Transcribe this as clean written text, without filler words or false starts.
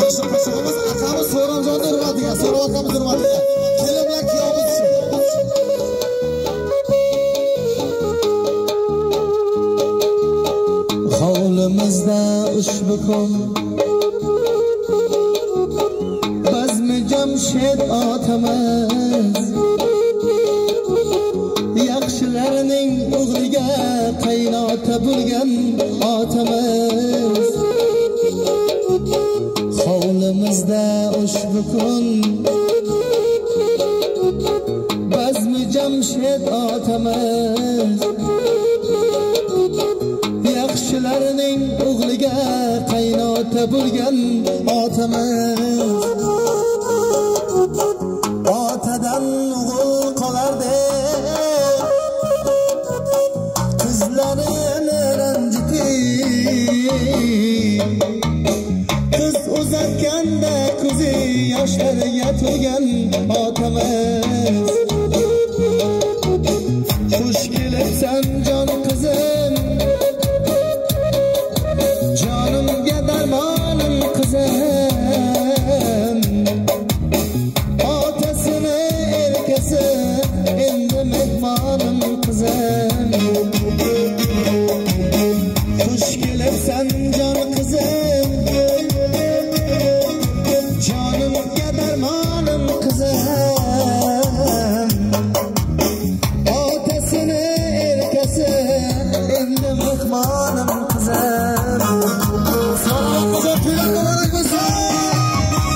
Yaxshi qo'shig'imiz akamiz So'ronjonni hurmatiga, So'ron akamiz hurmatiga. Kelin bilan kuyovimiz uchun. Hovlimizda ushbu kun bazmi Jamshid otamiz, yaxshilarning o'g'liga qaynota bo'lgan otamiz. Hovlimizda ushbu kun bazmi Jamshid otamiz, yaxshilarning o'g'liga qaynota bo'lgan otamiz. Otadan o'g'il qolardi, qizlarini ranjitib, qiz uzatganda ko'zi yoshlarga to'lgan otamiz. Xush kelibsan jon qizim, jonimga darmonim qizim. Otasini erkasi endi mehmonim qizim.